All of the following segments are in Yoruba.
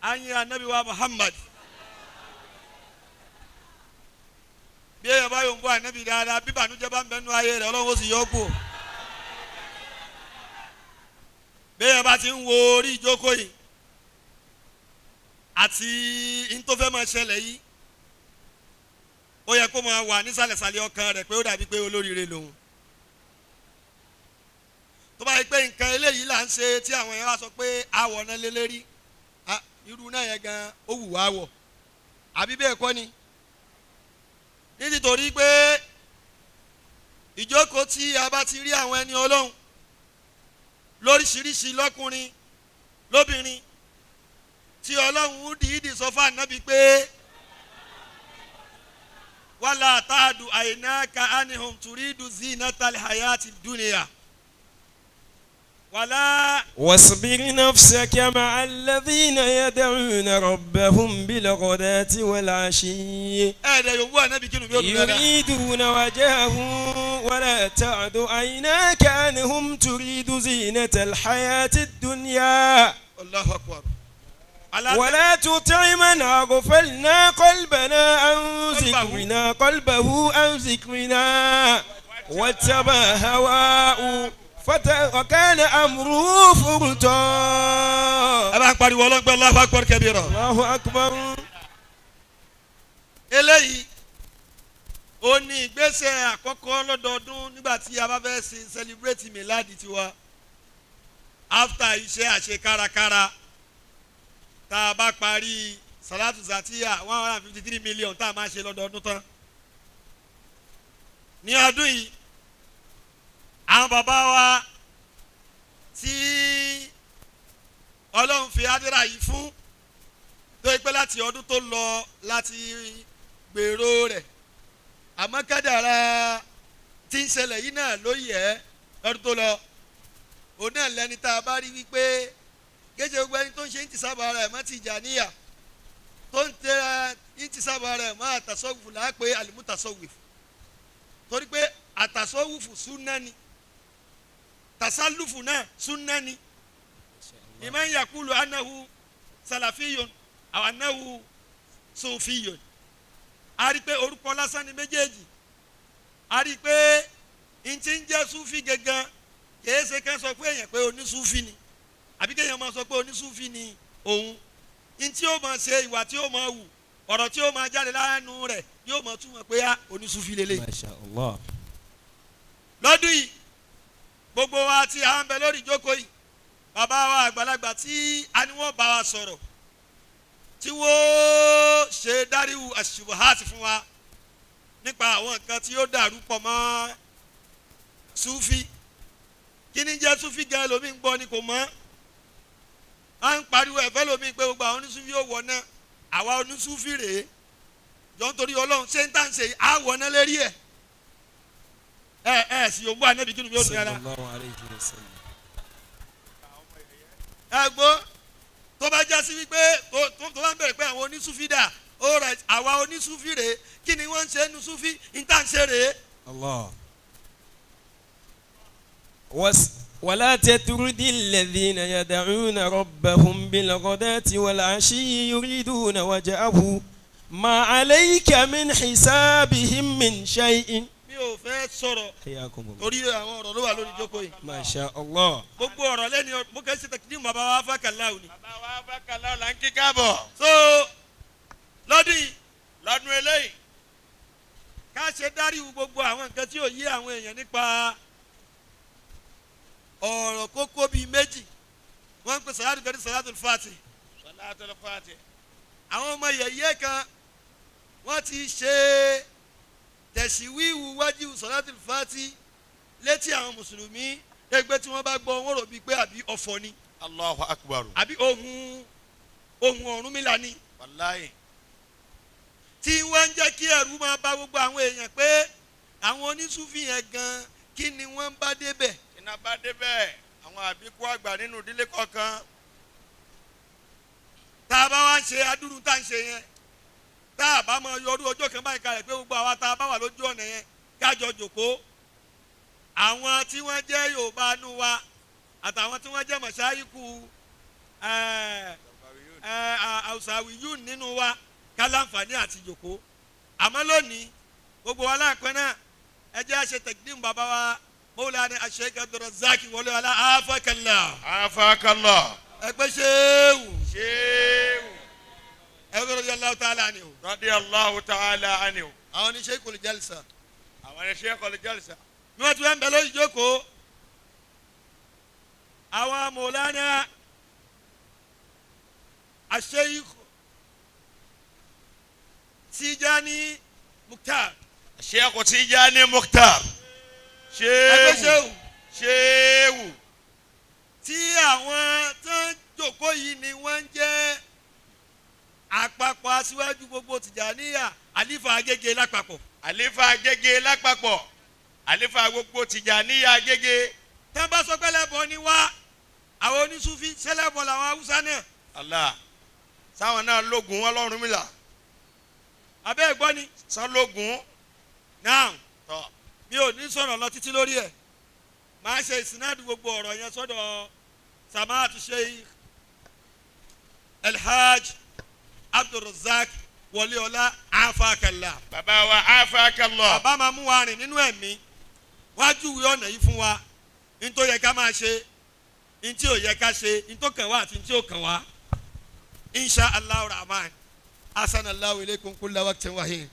Anyi anabi wa Muhammad. Bí èèyàn bá yòǹbó anabi dáadáa, bí bànújẹ́ bá ń bẹnu ayé rẹ̀, Ọlọ́run ó sì yọ kú. Bí èèyàn bá ti ń wo orí ìjókòó yìí àti ntọ́fẹ́ máa ṣẹlẹ̀ yìí, ó yẹ kó máa wà nísàlẹ̀sàlẹ̀ ọkàn rẹ̀ pé ó dàbí pé olóríire lòun. Tó bá yẹ pé nǹkan eléyìí là ń ṣe tí àwọn èèyàn wá sọ pé àwọ̀ náà lé lérí, irú náà yẹn gan ó wù wá wọ̀, àbí bẹ́ẹ̀ kọ́ ni? Nítorí pé ìjókòó tí a bá ti rí àwọn ẹni Ọlọ́run lóríṣiríṣi lọ́kùnrin lóbìnrin tí Ọlọ́run dìídì sọ fún ànábì pé wàlá táàdù àyìnáka ánihùn tùrídù zinatal hayati dunya wàlá. واصبر نفسك مع الذين يدعون ربهم بالغداة والعشي ẹ̀ẹ́dẹ̀ yòówù ànábì kínú bí ó dùn dáadáa. يريدون وجهه ولا تعد عيناك عنهم تريد زينة الحياة الدنيا Allahu akbar. ولا تطع من أغفلنا قلبنا عن ذكرنا قلبه عن ذكرنا واتبع هواه وكان أمره فرطا. Ẹ bá ń pariwo ọlọ́gbẹ́ Allahu akbar kabira. الله أكبر. Eléyìí ó ní ìgbésẹ̀ àkọ́kọ́ lọ́dọọdún nígbà tí a bá fẹ́ ṣe celebrate miladi tiwa after iṣẹ́ àṣekárakára tá a bá parí salatu zatiya 153 million tá a máa ṣe lọ́dọọdún tán. Ní ọdún yìí àwọn bàbá wa tí Ọlọ́run fi ádírà yìí fún tó yẹ pé láti ọdún tó lọ láti gbèrò rẹ̀, àmọ́ kádàrá tí ń ṣẹlẹ̀ yìí náà ló yẹ lọ́dún tó lọ. Òun náà lẹni tá a bá rí wípé kéde gbogbo ẹni tó ń ṣe ń tìsábà rẹ̀ mọ́ Tìjàníyà tó ń tẹ́ra ń tìsábà rẹ̀ mọ́ àtàsọ́wùfù láàpẹ́ àlùmútàsọ́wùfù, torí pé àtàsọ́wùfù súnà ni, tàsálùfù náà súnà ni. Ìmọ̀ yakulu anahu salafiyun àwọn anahu sufiyun. A rí i pé orúkọ lásán ni méjèèjì. A rí i pé n ti ń jẹ́ sufi gangan kìí ṣe kán sọ pé èèyàn pé onísufi ni, àbí kéèyàn máa sọ pé onísufi ni òun. N tí ó máa ṣe, ìwà tí ó máa wù, ọ̀rọ̀ tí ó máa jáde lánú rẹ̀ yóò máa túmọ̀ pé á onísufi lélẹ̀. Masha Allah. Lọ́dún yìí gbogbo wa tí a ń bẹ lórí ìjókòó yìí, bàbá wa àgbàlagbà tí a ní wọ́n bá wa sọ̀rọ̀ tí wọ́n ṣe dáríwù àṣùbọ̀hátì fún wa nípa àwọn nǹkan tí ó dàrú pọ̀ mọ́ sufi. Kí ni jẹ́ sufi gan lómi ń gbọ́ ni kò mọ̀. À ń pariwo ẹ̀fẹ́ lómi pé gbogbo àwọn onísufi yóò wọ̀ náà, àwa onísufi rèé jọ nítorí Ọlọ́run ṣé ń tà ń ṣe á wọ̀ náà lérí ẹ̀. Ẹ ẹ sì yóò gbọ́ ànábì kí ni yóò dùn yàrá. Sallallahu alayhi wa sallam. Ẹ gbọ́ tó bá já sí wípé tó bá ń bẹ̀rẹ̀ pé àwọn onísúfì dà, ó rẹ̀ àwa onísúfì rèé, kí ni wọ́n ń ṣe nu súfì ń tà ń ṣe rèé. Allah. ولا تطرد الذين يدعون ربهم بالغداة والعشي يريدون وجهه ما عليك من حسابهم من شيء. Mi ò fẹ́ sọ̀rọ̀ حياكم الله. torí àwọn ọ̀rọ̀ ló wà lórí ìjókòó yìí. ما شاء الله. Gbogbo ọ̀rọ̀ lẹ́ni mo kẹ́ ṣe tẹkiní bàbá wa fákàlà òní. Bàbá wa fákàlà là ń kí káàbọ̀. So lọ́dún yìí lọ́dún eléyìí ká ṣe dáríwu gbogbo àwọn nǹkan tí ò yé àwọn èèyàn nípa ọ̀rọ̀ kókó bíi méjì. Wọ́n ń pè sàlátù kan ní sàlátù fàtì. Sàlátù fàtì. Àwọn ọmọ yẹ̀yẹ́ kan wọ́n ti ṣe tẹ̀síwíwú wájú sàlátù fàtì létí àwọn mùsùlùmí ẹgbẹ́ tí wọ́n bá gbọ́ wọ́n rò bíi pé àbí ọ̀fọ̀ ni. Allahu akbar. Àbí ohun Ọ̀rúnmìlà ni. Wàláyé. Tí wọ́n ń jẹ́ kí ẹ̀rù máa bá gbogbo àwọn èèyàn pé àwọn onísúfì yẹn gan kí ni wọ́n bá débẹ̀. Iná bá débẹ̀ àwọn àbíkú àgbà nínú ìdílé kọ̀ọ̀kan. Tá a bá wá ń ṣe adúrú tá à ń ṣe yẹn, tá a bá máa yọrú ọjọ́ kan báyìí kalẹ̀ pé gbogbo àwa tá a bá wà lójú ọ̀nà yẹn kájọ jòkó. Àwọn tí wọ́n jẹ́ Yorùbá nú wa àtàwọn tí wọ́n jẹ́ mọ̀ṣáíkù Hausawi yún nínú wa ká láǹfààní àti jòkó. Àmọ́ lónìí gbogbo wa láàpẹ́ náà ẹ jẹ́ àṣẹ tẹ̀gídìm bàbá wa Mawlana Sheikh Abdulrazak Wọléọlá afakala. Afakallah. Ẹgbẹ́ ṣéwù. Ṣéwù. Ẹgbẹ́ radiyallahu ta'ala anhu. Radiyallahu ta'ala anhu. Àwọn ní Sheikhul Jalsa. Àwọn ní Sheikhul Jalsa. Bí wọ́n ti wá ń bẹ lórí ìjókòó, àwọn Mawlana Sheikh Tijani Mukhtar. Sheikh Tijani Mukhtar. Ẹgbẹ́ ṣéwù. Ṣéwù. Tí àwọn tó ń jókòó yìí ni wọ́n ń jẹ́ àpapọ̀ aṣíwájú gbogbo Tìjàníyà, àlífà Agége lápapọ̀. Àlífà Agége lápapọ̀, àlífà gbogbo Tìjàníyà Agége. Tẹ́ bá sọ pé lẹ́bọ̀ ni wá, àwọn onísúfí sẹ́lẹ̀bọ̀ làwọn Haúsá náà. Allah, sáwọn náà lógun wọn lọ́rùn mi là. Abẹ́ ẹ̀gbọ́n ni. Sán lógun. Náà tọ́ mi ò ní sọ̀rọ̀ lọ títí lórí ẹ̀, máa ṣe ìsìnàdù gbogbo ọ̀rọ̀ yẹn sọ́dọ̀ Samaatu Sheikh Alhaj Abdulrazak Wọléọlá afakala. Bàbá wa afakala. Bàbá máa mú wa rìn nínú ẹ̀mí wájú ìwé ọ̀nà yìí fún wa, ní tó yẹ ká máa ṣe, ní tí ò yẹ ká ṣe, ní tó kàn wá àti ní tí ò kàn wá. Insha Allah rahman hasan allahu ilaykum kulla waqtin wahin.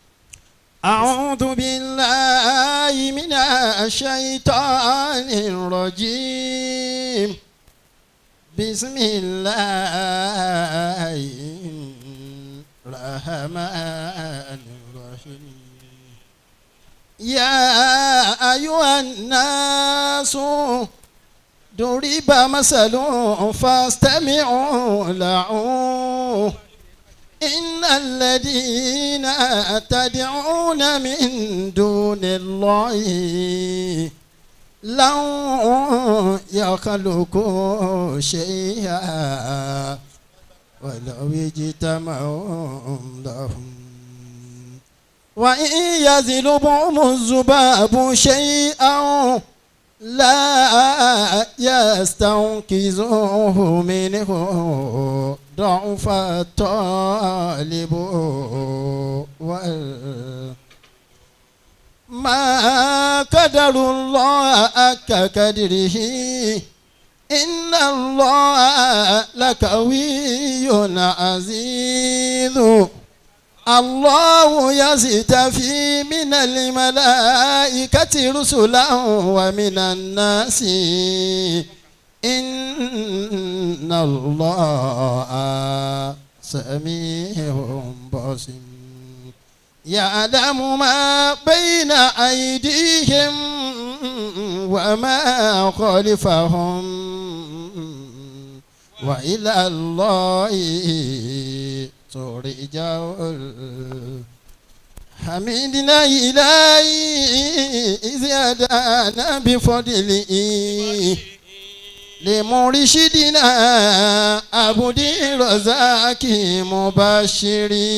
أعوذ بالله من الشيطان الرجيم بسم الله الرحمن الرحيم يا أيها الناس ضرب مثل فاستمعوا له إن الذين تدعون من دون الله لن يخلقوا شيئا ولو اجتمعوا لهم وإن يزلبهم الذباب شيئا لا يستنقذوه منه ضعف الطالب ما قدر الله حق قدره إن الله لقوي عزيز الله يصطفي من الملائكة رسلا ومن الناس إن الله سميع بصير يعلم ما بين أيديهم وما خلفهم وإلى الله ترجع حمدنا إلهي إذ هدانا بفضله لمرشدنا عبد الرزاق مبشري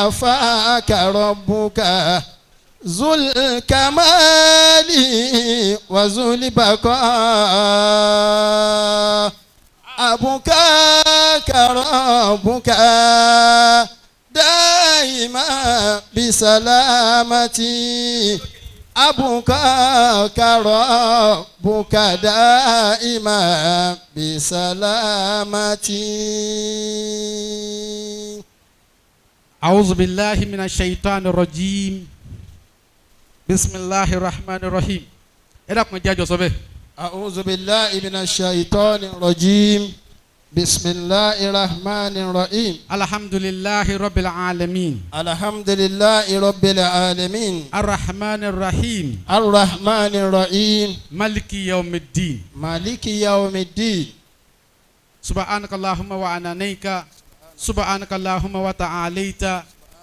آفاك ربك ذو الكمال وذو البقاء أبكاك ربك دائما بسلامتي أبكاك ربك دائما بسلامتي. أعوذ بالله من الشيطان الرجيم بسم الله الرحمن الرحيم. أعوذ بالله من الشيطان الرجيم بسم الله الرحمن الرحيم. الحمد لله رب العالمين. الحمد لله رب العالمين. الرحمن الرحيم. الرحمن الرحيم. مالك يوم الدين. مالك يوم الدين. سبحانك اللهم وعنانيك سبحانك اللهم وتعاليت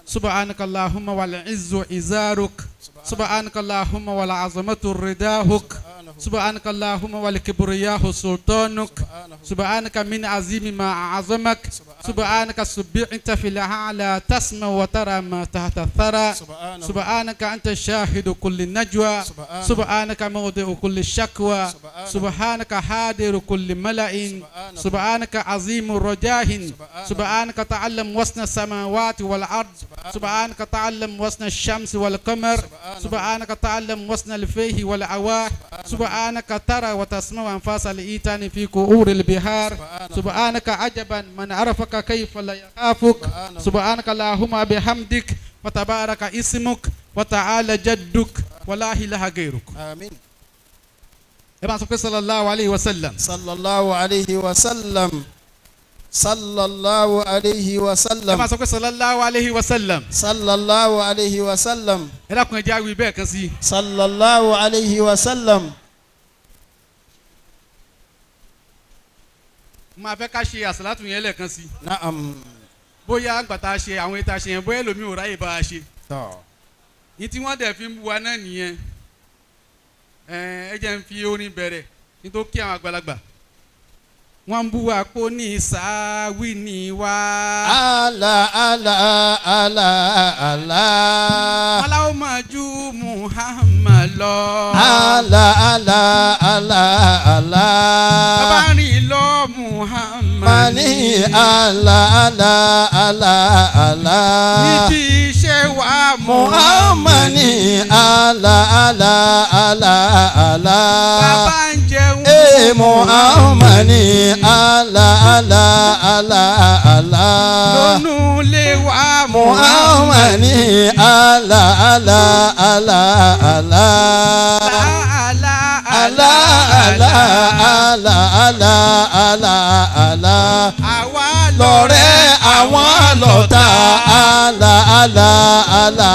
سبحانك اللهم والعز إزارك سبحانك اللهم والعظمة رداهك سبحانك اللهم والكبرياء سلطانك سبحانك من عظيم ما أعظمك سبحانك سبحت في الأعلى تسمع وترى ما تحت الثرى سبحانك أنت الشاهد كل نجوى سبحانك موضع كل شكوى سبحانك حاضر كل ملأ سبحانك عظيم الرجاه سبحانك تعلم وزن السماوات والأرض سبحانك تعلم وزن الشمس والقمر سبحانك تعلم وزن الفيه والعواه سبحانك ترى وتسمع أنفاس الإيتان في كؤور البحار سبحانك عجبا من عرفك كيف لا يخافك سبحانك اللهم بحمدك وتبارك اسمك وتعالى جدك ولا إله غيرك. آمين. صلى الله عليه وسلم. صلى الله عليه وسلم. صلى الله عليه وسلم. صلى الله عليه وسلم. صلى الله عليه وسلم. صلى الله عليه وسلم. Máa fẹ́ ká ṣe àsàlátù yẹn lẹ́ẹ̀kan sí. Naam. Bóyá àgbà tá a ṣe àwọn ètò àṣeyẹn bóyá ẹlòmíì ò ráyè bá a ṣe. Ní tí wọ́n dẹ̀ fi ń bu wa náà nìyẹn. Ẹ jẹ́ ń fi orin bẹ̀rẹ̀ nítorí kí àwọn àgbàlagbà. Wọ́n ń bú wa kó ní sáwí ni wá. Àlà àlà àlà àlà. Aláwọ̀ máa ju Muhammad lọ. Àlà àlà àlà àlà. Bàbá rìn lọ Muhammad. Mani àlà àlà àlà àlà. Níbi iṣẹ́ wa Muhammad ní àlà àlà àlà àlà. Bàbá ń jẹun. Ee Muhammad ní àlà àlà àlà àlà. Lónú lé wa Muhammad ní àlà àlà àlà àlà. Àlà àlà àlà àlà àlà àlà àlà. Àwa lọ̀rẹ́ àwọn lọ̀tá àlà àlà àlà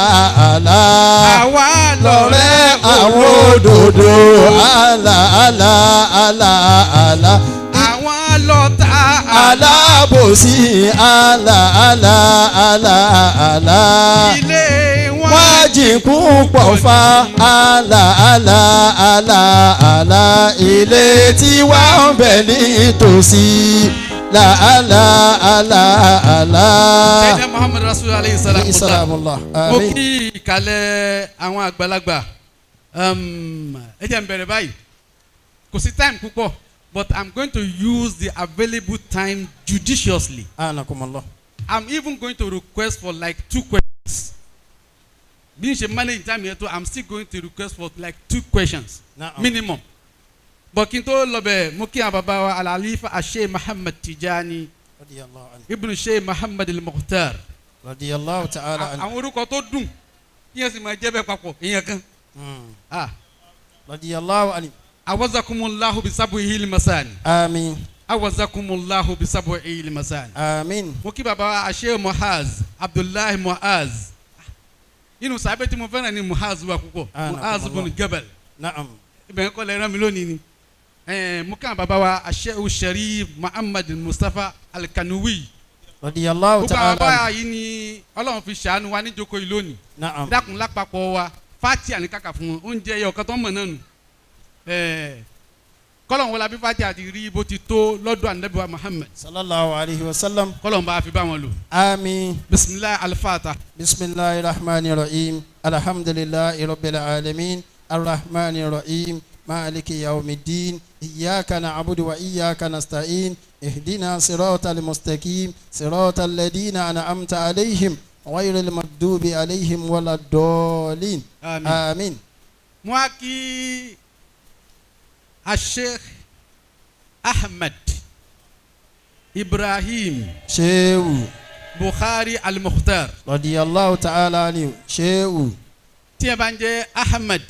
àlà. Àwa lọ̀rẹ́ àwọn òdòdó àlà àlà àlà àlà. Àwọn lọ̀tá alábòsí àlà àlà àlà àlà. Ilé wọn wọ́n jìnkú pọ̀ fa àlà àlà àlà àlà. Ilé tí wàá ń bẹ nítòsí la àlà àlà àlà. Sayyidina Muhammad Rasul alayhi Salaamullah. Mo kí ìkàlẹ̀ àwọn àgbàlagbà. Ẹ jẹ́ n bẹ̀rẹ̀ báyìí. Kò sí time púpọ̀, but I'm going to use the available time judiciously. Anakumullah. I'm even going to request for like 2 questions. Bí n ṣe manage time yẹn tó, I'm still going to request for like 2 questions. Na'am. Minimum. But kí n tó lọ bẹ̀, mo kí àwọn bàbá wa Al-Khalifa Sheikh Muhammad Tijani Ibn Sheikh Muhammad Al-Mukhtar. Radiyallahu ta'ala anhu. Àwọn orúkọ tó dùn kí yẹn sì máa jẹ́ bẹ́ẹ̀ papọ̀ ìyẹn kan. Radiyallahu anhu. Awazakumullahu bisabuhil masani. Àmín. Awazakumullahu bisabuhil masani. Àmín. Mo kí bàbá wa Sheikh Muhaz Abdullahi Muhaz. Inú sábẹ́ tí mo fẹ́ràn ni Muhaz wà púpọ̀. Muhaz bin Jabal. Na'am. Ibẹ̀ ń kọ́ lẹ́rán mi lónìí ni. Mo kí àwọn bàbá wa Sheikh Sharif Muhammad Mustapha Al-Kanuwi. Radiyallahu ta'ala. Gbogbo àwọn bàbá yìí ni Ọlọ́run fi ṣàánú wa níjókòó yìí lónìí. Na'am. Dákun lápapọ̀ wa Fatiha ní kàkà fún wọn oúnjẹ ẹyọ kan tó ń mọ̀ náà nù. Kọ́lọ̀n wọlé abí Fatiha ti rí bó ti tó lọ́dọ̀ Ànábì wa Muhammad. Sallallahu alayhi wa sallam. Kọ́lọ̀n bá a fi bá wọn lò. Àmín. Bisimilahi al-Fatiha. Bisimilahi rahmani rahim. Alhamdulilahi rabbil alamin. Arrahmani rahim. Maliki yawmiddin. Iyyaka na'budu wa iyyaka nasta'in. Ihdina siratal mustaqim. Siratal ladina an'amta alayhim. Ghayril maghdubi alayhim waladdallin. Àmín. Àmín. Mo á kí Sheikh Ahmed Ibrahim Shehu Bukhari Al-Mukhtar. Radiyallahu ta'ala anhu. Shehu. Tí ẹ bá ń jẹ́ Ahmed.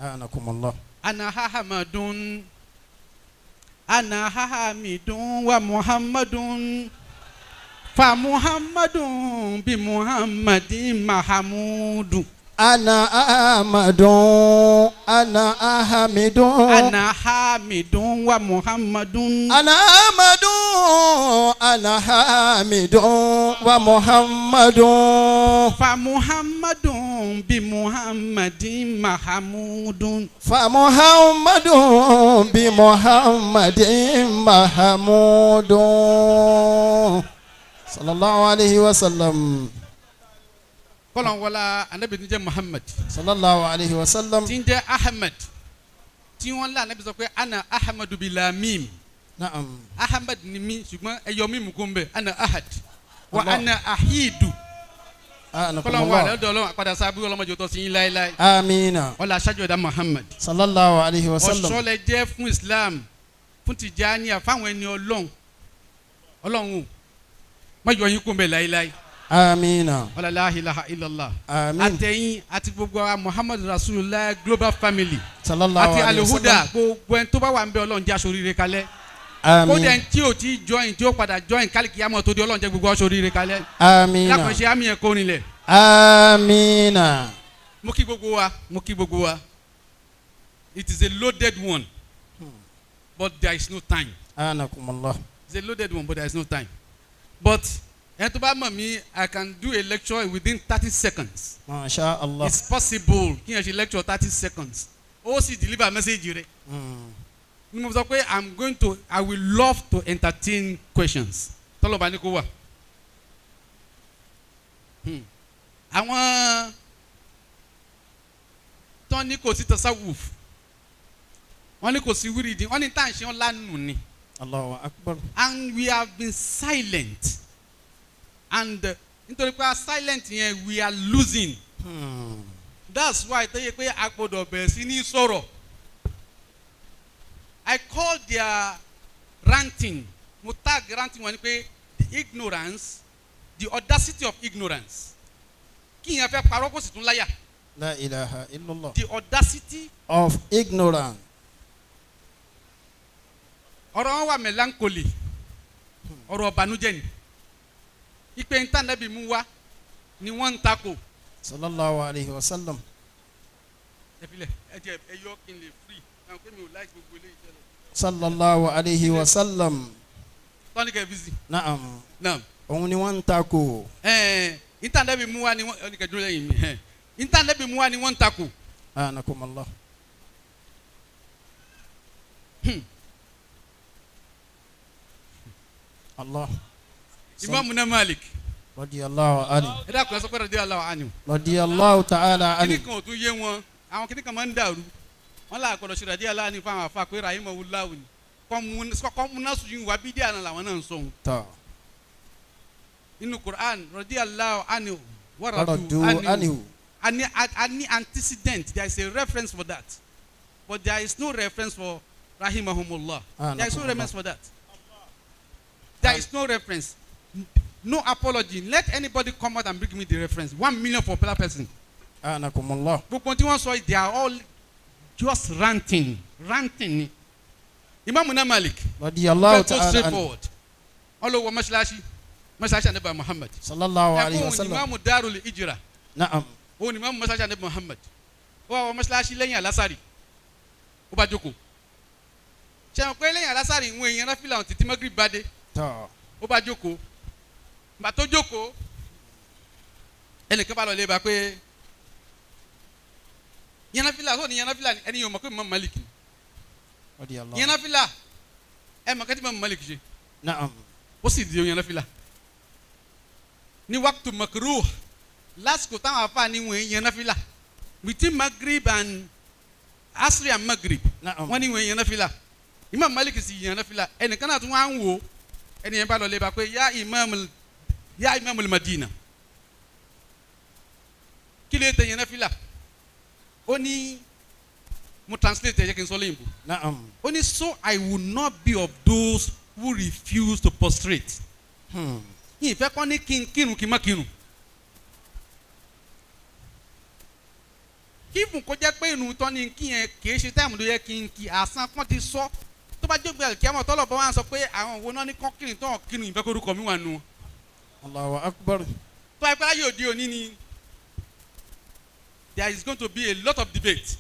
Anakumullah. Ana Ahmadun. Ana Hamidun wa Muhammadun. Fa Muhammadun bi Muhammadin Mahamudu. Ana Ahmadun ana Ahamidun. Ana Hamidun wa Muhammadun. Ana Ahmadun ana Hamidun wa Muhammadun. Fa Muhammadun bi Muhammadin Mahamudun. Fa Muhammadun bi Muhammadin Mahamudun. Sallallahu alayhi wa sallam. Kọ́lọ́n wọlá anabi tí ń jẹ́ Muhammad. Sallallahu alayhi wa sallam. Tí ń jẹ́ Ahmed tí wọ́n lá anabi sọ pé ana Ahmadu bila mim. Na'am. Ahmed ni mi ṣùgbọ́n ẹyọ mímu kò ń bẹ̀ ana Ahad wa ana Ahidu. Kọ́lọ́n wà lọ́dọ̀ Ọlọ́run àpàdà sábú ọlọ́mọdé tó sí yín láéláé. Amiina. Ọlá aṣáájú ẹ̀dá Muhammad. Sallallahu alayhi wa sallam. Ọ̀ṣọ́ lẹ jẹ́ fún Islam fún Tìjàníyà fáwọn ẹni Ọlọ́run Ọlọ́run o má yọ yín kó ń bẹ̀ láéláé. Amiina. Wala la ilaha illallah. Àmín. Àtẹ̀yìn àti gbogbo wa Muhammad Rasulullah global family. Sallallahu àti alayhi wa alihuda sallam. Gbogbo ẹni tó bá wà ń bẹ Ọlọ́run jẹ́ aṣoríire kalẹ̀. Àmín. Kódà ẹni tí ò tí join tí ó padà join kálíkì yàmọ̀ tó di Ọlọ́run jẹ́ gbogbo aṣoríire kalẹ̀. Amiina. Lákànṣe àmì yẹn kó nílẹ̀. Amiina. Mo kí gbogbo wa, mo kí gbogbo wa. It is a loaded one, but there is no time. Anakumullah. It's a loaded one, but there is no time. But ẹni tó bá mọ̀ mí, I can do a lecture within 30 seconds. Masha Allah. It's possible kí n ṣe lecture 30 seconds. Ó sì deliver message rẹ̀. Ni mo sọ pé I will love to entertain questions. Tọ́lọ́ba ní kó wà. Àwọn tán ní kò sí tasawuf, wọ́n ní kò sí wíìrìdì, wọ́n ní tá à ń ṣe wọn lánàá ni. Allahu akbar. And we have been silent. And nítorí pé silent yẹn we are losing. That's why tó yẹ pé a gbọ́dọ̀ bẹ̀rẹ̀ sí ní sọ̀rọ̀. I call their ranting, mo tag ranting wọn ni pé the ignorance, the audacity of ignorance. Kí yẹn fẹ́ parọ́ kó sì tún láyà. La ilaha illallah. The audacity of ignorance. Ọ̀rọ̀ wọn wà melancholy, ọ̀rọ̀ ọ̀bànújẹ́ ni. Ipe ntá nàbì mú wá ni wọ́n ń takò. Sallallahu alayhi wa sallam. Ẹ filẹ̀ ẹ jẹ ẹ yọ kí n lè free àwọn pé mi ò láì gbogbo eléyìí tẹ́lẹ̀. Sallallahu alayhi wa sallam. Tọ́ni kẹ́ bísí. Naam. Naam. Òun ni wọ́n ń takò. Ntá nàbì mú wá ni wọ́n ẹ kẹ́ dúró lẹ́yìn mi. Ntá nàbì mú wá ni wọ́n ń takò. Anakumallah. Allah. Imam na Malik. Radiyallahu anhu. Ẹ dákun ẹ sọ pé radiyallahu anhu. Radiyallahu ta'ala anhu. Kíní kan ò tún yé wọn, àwọn kíní kan máa ń dàrú. Wọ́n là gbọ́dọ̀ ṣe radiyallahu anhu fáwọn àfa pé rahimahullahu ni. Kọ́múná sùn wá bídíà náà làwọn náà ń sọ̀hún. Tọ́. Nínú Quran radiyallahu anhu wa radu anhu. Ani antecedent, there is a reference for that. But there is no reference for rahimahumullah. There is no reference for that. There is no reference. No apology. Let anybody come out and bring me the reference. 1 million for per person. Anakumullah. Gbogbo tí wọ́n sọ, they are all just ranting. Ranting ni. Imam na Malik. Radiyallahu ta'ala. Straightforward. Wọ́n lọ wọ mọ́ṣáláṣí. Mọ́ṣáláṣí Ànábì Muhammad. Sallallahu alayhi wa sallam. Ẹ̀kún Imam Darul Hijra. Na'am. Òun ni Imam mọ́ṣáláṣí Ànábì Muhammad. Ó wá wọ mọ́ṣáláṣí lẹ́yìn alásàrì. Ó bá jókòó. Ṣé àwọn pé lẹ́yìn alásàrì ìwọ̀n èèyàn ráfìlà ọ̀tí tí Magrib bá dé. Ó bá jókòó. Gbà tó jókòó, ẹnìkan bá lọ lé ba pé yànnàfìlà tó ní yànnàfìlà ẹni yóò mọ̀ pé Imam Malik ni. Yànnàfìlà ẹ mọ̀ kẹ́tí Imam Malik ṣe. Ó sì di yànnàfìlà ní waqtu makruh lásìkò táwọn afáàní wọ̀nyí yànnàfìlà between Maghrib and Asri and Maghrib wọ́n ní wọ̀nyí yànnàfìlà. Imam Malik sì yànnàfìlà ẹnìkan náà tún wá ń wò ẹni yẹn bá lọ lé ba pé yá Imam al-Madina kí ló tẹ yànnàfìlà. Ó ní mo translate ẹ jẹ́ kí n sọ lóyìnbó. Ó ní so I will not be of those who refuse to prostrate. Yìí fẹ́ kọ́ ní kí n kírun kí n má kírun. Kí fún kó jẹ́ pé ìrun tán ni kí yẹn kì í ṣe táìmù ló yẹ kí n kí àsán pọ́n ti sọ. Tó bá jókòó àlùkìyámọ̀ tọ́lọ̀ bọ́ wá sọ pé àwọn òwò náà ní kọ́ kírun tán kírun ìfẹ́ korúkọ mi wà nù. Allahu akbar. Tó àìpẹ́ láyé òde òní ni There is going to be a lot of debate.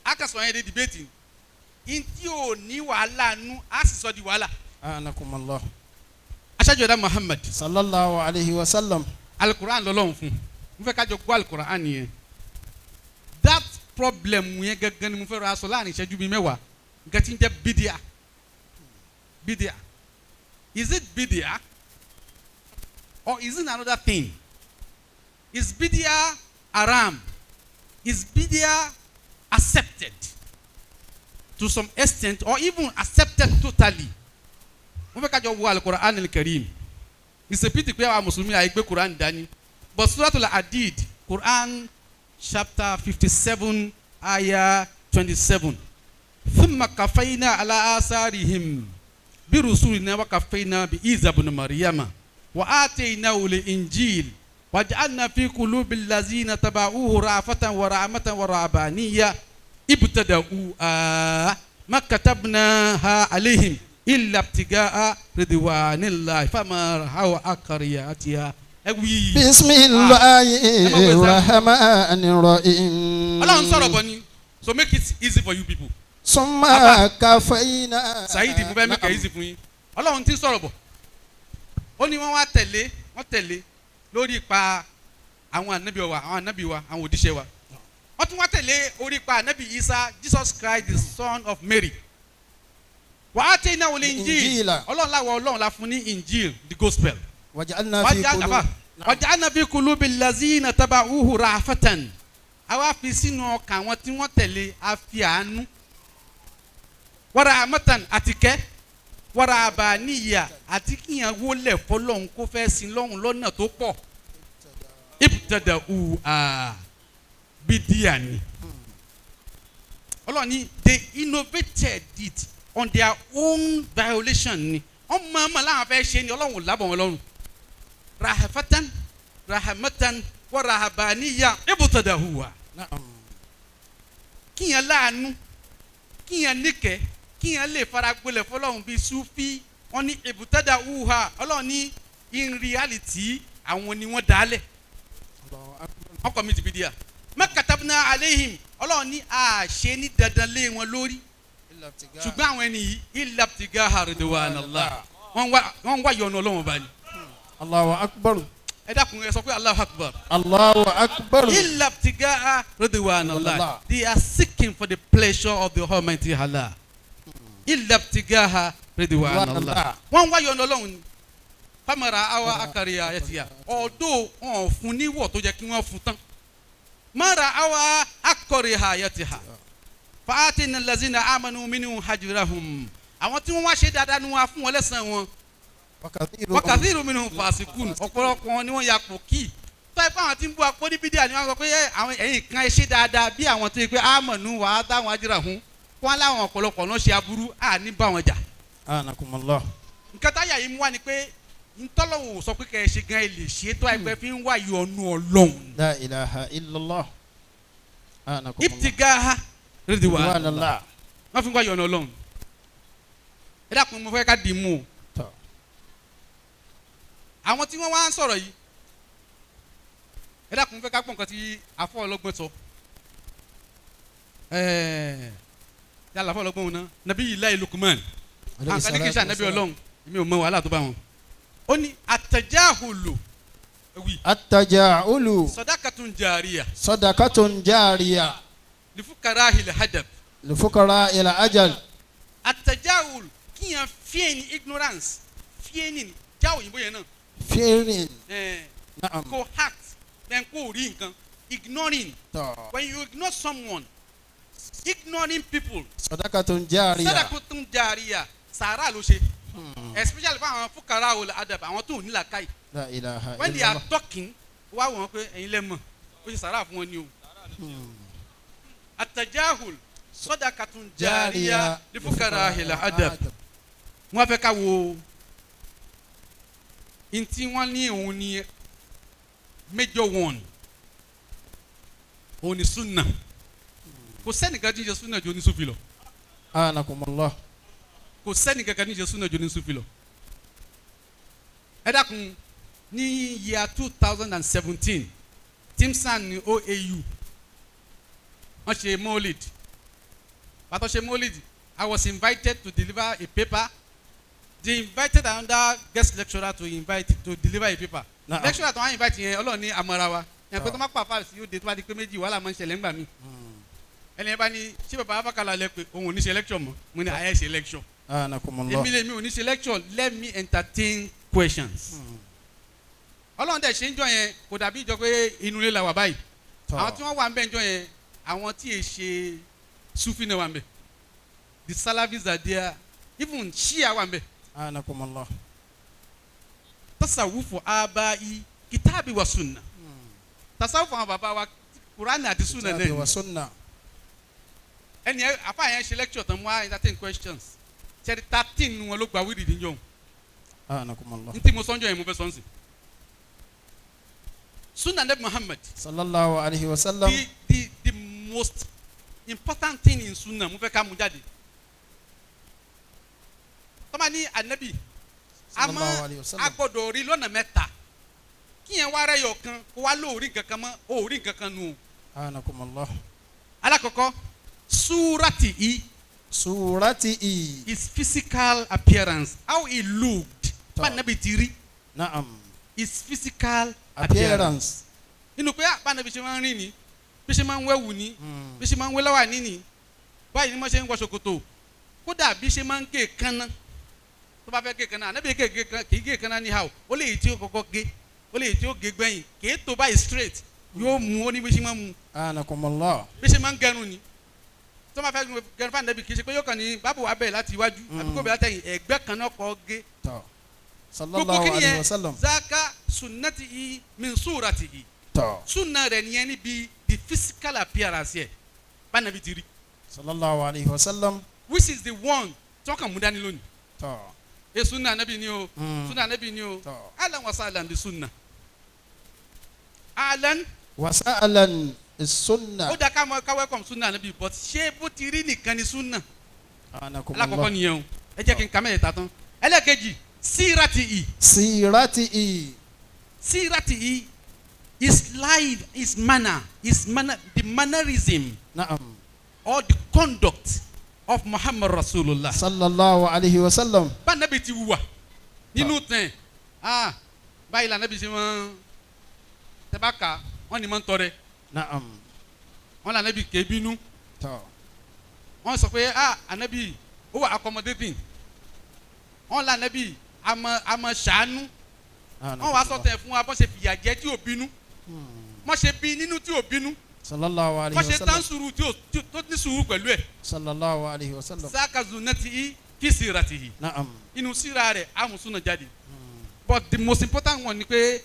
Akasọ̀ yẹn de debating. Ntí ò ní wàhálà nu, á sì sọ di wàhálà. Anakumullah. Aṣáájú ẹ̀dá Muhammad. Sallallahu alayhi wa sallam. Alukur'an lọ́lọ́run fún. Mo fẹ́ ká jọ gbọ́ alukur'an yẹn. That problem yẹn gangan ni mo fẹ́ rọ aṣọ láàrin ìṣẹ́jú bíi mẹ́wàá. Nǹkan tí ń jẹ́ bídíà. Bídíà. Is it bídíà? Or is it another thing? Is bídíà haram? Is bídíà accepted to some extent or even accepted totally? Mo fẹ́ ká jọ wo alukur'an al-Karim. It's a pity pé àwọn mùsùlùmí àìgbé Quran dání. But Suratul Hadid, Quran chapter 57, ayah 27. Thumma kafayna ala asarihim birusulina wa kafayna bi Isa ibn Maryama wa ataynahu al-Injil wa ja'alna fi qulubi allazina taba'uhu ra'fatan wa rahmatan wa rahbaniyya ibtada'uha ma katabnaha alayhim illa ibtiga'a ridwanillahi fama ra'aw aqriyatiha. Bismillahi rahmani rahim. Ọlọ́run sọ̀rọ̀ bọ̀ ni, so make it easy for you people. Summa kafayna. Saheed, mo fẹ́ make it easy fún yín. Ọlọ́run ti sọ̀rọ̀ bọ̀. Ó ní wọ́n wá tẹ̀lé, wọ́n tẹ̀lé lórí ipa àwọn ànábì wa, àwọn ànábì wa, àwọn òjíṣẹ́ wa. Wọ́n tún wá tẹ̀lé orí ipa ànábì Isa, Jesus Christ, the son of Mary. Wa ataynahu al-Injil. Ọlọ́run láwọ Ọlọ́run la fún ní Injil, the gospel. Waja'alna fi qulubi allazina taba'uhu ra'fatan. Àwa fi sínú ọkàn àwọn tí wọ́n tẹ̀lé, a fi àánú. Wa rahmatan àtìkẹ́, wa rahabaniyya àti kíyàn wólẹ̀ fọlọ́hún kó fẹ́ sin lọ́hún lọ́nà tó pọ̀. Ibtada'uha bídíà ni. Ọlọ́run ní they innovated it on their own violation ni. Wọ́n mọ̀ ọ́n mọ̀ láwọn fẹ́ ṣe ni Ọlọ́run ò lábọ̀ wọn lọ́rùn. Rahafatan, rahamatan, wa rahabaniya ibtadahuwa. Kíyàn láàánú, kíyàn níkẹ́, kíyàn lè faragbolẹ̀ fọlọ́run bíi Sufi. Wọ́n ní ibtadahuwa. Ọlọ́run ní in reality àwọn ni wọ́n dálẹ̀. Wọ́n kọ́ mi ti fi di à. Ma katabna alayhim. Ọlọ́run ní àṣẹ ní dandan lé wọn lórí. Ṣùgbọ́n àwọn ẹni yìí illa ibtigaha ridwanillah. Wọ́n wá yọ́nú Ọlọ́run bá ní. Allahu akbar. Ẹ dákun ẹ sọ pé Allahu akbar. Allahu akbar. Illa ibtigaha ridwanillah. They are seeking for the pleasure of the Almighty Allah. Illa ibtigaha ridwanillah. Wọ́n wá yọ́nú Ọlọ́run ni. Famara awa akariya yẹtiya. Ọ̀dọ́ wọn fún níwọ̀ tó jẹ́ kí wọ́n fún tán. Mara awa akọriha yẹtiha. Faatina lazina amanu minhum hajrahum. Àwọn tí wọ́n wá ṣe dáadáa ni wọ́n á fún wọn lẹ́san wọn. Wakathiru minhum fasikun. Ọ̀pọ̀lọpọ̀ wọn ni wọ́n ya pò kí. Tọ́ ẹ pé àwọn tí ń bú apó ní bídíà ni wọ́n sọ pé àwọn ẹ̀yìn kan ṣe dáadáa bí àwọn tó yẹ pé amanu wà á táwọn hajrahum. Wọ́n láwọn ọ̀pọ̀lọpọ̀ náà ṣe aburú à ní bá wọn jà. Anakumullah. Nǹkan táyà yìí mú wá ni pé ntọ́lọ́hún sọ pé kẹ́ ẹ ṣe gan ẹ lè ṣe tó ẹgbẹ́ fi ń wá yọ́nú Ọlọ́hun. La ilaha illallah. Anakumullah. Ibtigaha ridwanillah. Wọ́n fi ń wá yọ́nú Ọlọ́hun. Ẹ dákun mo fẹ́ ká dì í mú o. Àwọn tí wọ́n wá ń sọ̀rọ̀ yìí, ẹ dákun mo fẹ́ ká gbọ́ nǹkan tí afọ́ ọlọ́gbọ́n sọ. Yálà afọ́ ọlọ́gbọ́n wọn náà, Nabiyullahi Lukman. Àwọn kan ní kí n ṣe ànábì Ọlọ́hun, èmi ò mọ wàhálà tó bá wọn. Ó ní àtẹ̀jáhùlù. Àtẹ̀jáhùlù. Sadakatun jariya. Sadakatun jariya. Lifukarahil hadab. Lifukarahil ajal. Àtẹ̀jáhùlù kíyàn feign ignorance, feigning já òyìnbó yẹn náà. Feigning. Kò act then kò rí nǹkan, ignoring. When you ignore someone, ignoring people. Sadakatun jariya. Sadakatun jariya. Sàrà ló ṣe. Especially fún àwọn fúkàrà olè adab, àwọn tó ní làákàyè. When they are talking, wá wọ́n pé ẹ̀yin lẹ́ mọ̀, ó ṣe sàrà fún wọn ni o. Àtàjáhùl sadakatun jariya lifukara hila adab. Wọ́n fẹ́ ká wo ntí wọ́n ní òun ní major one, òun ní sunna. Kò sẹ́nìkan tí ń ṣe sunna ju onísùfì lọ. Anakumullah. Kò sẹ́ni kankan ní Jésù náà jó ní Sufi lọ. Ẹ dákun ní year 2017 Timsan ní OAU Wọ́n ṣe molid. Bàtọ́ ṣe molid, I was invited to deliver a paper. They invited another guest lecturer to invite to deliver a paper. Na'am. Lecturer tó wá invite yẹn, Ọlọ́run ní amọ̀ra wa. Ẹ̀ pé tó má pa àfáà sí yóò dé tó bá di pé méjì wàhálà máa ń ṣẹlẹ̀ ńgbà mí. Ẹni ẹ bá ní ṣé bàbá abákàlà lẹ pé òun ò ní ṣe lecture mọ́. Mo ní àyẹ̀ ṣe lecture. Anakumullah. Èmi lèmi ò ní ṣe lecture, let me entertain questions. Ọlọ́run dẹ̀ ṣe ń jọ yẹn kò dàbí ìjọ pé inú ilé la wà báyìí. Àwọn tí wọ́n wà ń bẹ̀ ń jọ yẹn, àwọn tí è ṣe Sufi náà wà ń bẹ̀. The Salafis are there, even Shia wà ń bẹ̀. Anakumullah. Tasawufu abai kitabi wa sunna. Tasawufu àwọn bàbá wa Kùránì àti sunna náà Kitabi ni. wa sunna. Ẹni ẹ àfa yẹn ṣe lecture tán, mo wá entertain questions. Ṣẹ́ni 13 nu wọn ló gba wíìrì níjọ́. Anakumullah. Ntí mo sọ́njọ́ yẹn mo fẹ́ sọ́nsìn. Sunna Nabi Muhammad. Sallallahu alayhi wa sallam. The most important thing in sunna mo fẹ́ ká mú jáde. Tọ́ba ní anabi, Sallallahu àmọ́ alayhi wa sallam. a gbọ́dọ̀ rí lọ́nà mẹ́ta. Kí yẹn wá rẹ̀ yọ̀ kan kó wá lóòrí nǹkan kan mọ́, òórí nǹkan kan nù. Anakumullah. Alákọ̀ọ́kọ́, súrati i. Surati i. His physical appearance, how he looked. Tọ́. Bá anabi ti rí. Na'am. His physical appearance. Appearance. Nínú pé bá anabi ṣe máa ń rìn ní, bí ṣe máa ń wẹ̀wù ní, bí ṣe máa ń wé láwàní ní, báyìí ni wọ́n ṣe ń wọ ṣòkòtò, kódà bí ṣe máa ń gé kánná. Tó bá fẹ́ gé kánná, ànábì gé kánná, kì í gé kánná ní how, ó lè yìí tí ó kọ́kọ́ gé, ó lè yìí tí ó gé gbẹ̀yìn, kì í tó báyìí straight, yóò mú ó ní bí ṣe máa ń mú. Anakumullah. Bí ṣe máa ń gẹrun ni. Tó bá fẹ́ gẹrun fún ànábì, kì í ṣe pé yóò kàn ní bábù abẹ́ láti iwájú àbí kó bẹ̀rẹ̀ látẹ̀yìn, ẹ̀gbẹ́ kan náà kọ́ gé. Tọ́. Gbogbo Sallallahu kí ni alayhi yẹn wa sallam. zaka sunnati i min surati i. Tọ́. Sunna rẹ̀ nìyẹn níbi the physical appearance yẹ bá nàbí ti rí. Sallallahu alayhi wa sallam. Which is the one tí wọ́n kàn mú dání lónìí. Tọ́. E sunna anabi ni o, sunna anabi ni o. Tọ́. Alan wa sahlan bi sunna. Alan. Wasa'alan sunna. Ó dá ká mọ ká welcome sunna anabi, but ṣé bó ti rí nìkan ni sunna? Anakumullah. Alákọ̀ọ́kọ́ nìyẹn o. Ẹ jẹ́ kí n ka mẹ́tẹ̀ẹ̀ta tán. Ẹlẹ́ẹ̀kejì, sírati i. Sirati i. Sírati i. His life, his manner, the mannerism. Na'am. Or the conduct of Muhammad Rasulullah. Sallallahu alayhi wa sallam. Bá anabi ti wùwà nínú tẹ̀, báyìí la anabi ṣe máa tẹ́bá ka, wọ́n ní máa ń tọrẹ. Na'am. Wọ́n la anabi kè é bínú. Tọ́. Wọ́n sọ pé anabi ó wà accommodating. Wọ́n la anabi àmọ́ ṣàánú. Wọ́n wàá sọ tẹ̀ fún wa bọ́n ṣe fìyà jẹ tí ò bínú. Wọ́n ṣe bí nínú tí ò bínú. Sallallahu alayhi Wọ́n wa ṣe sallam. tán sùúrù tí ò tó ní sùúrù pẹ̀lú ẹ̀. Sallallahu alayhi wa sallam. Sakazu nati fi siratihi. Na'am. Inú síra rẹ̀ á mú súnà jáde. But the most important one ni pé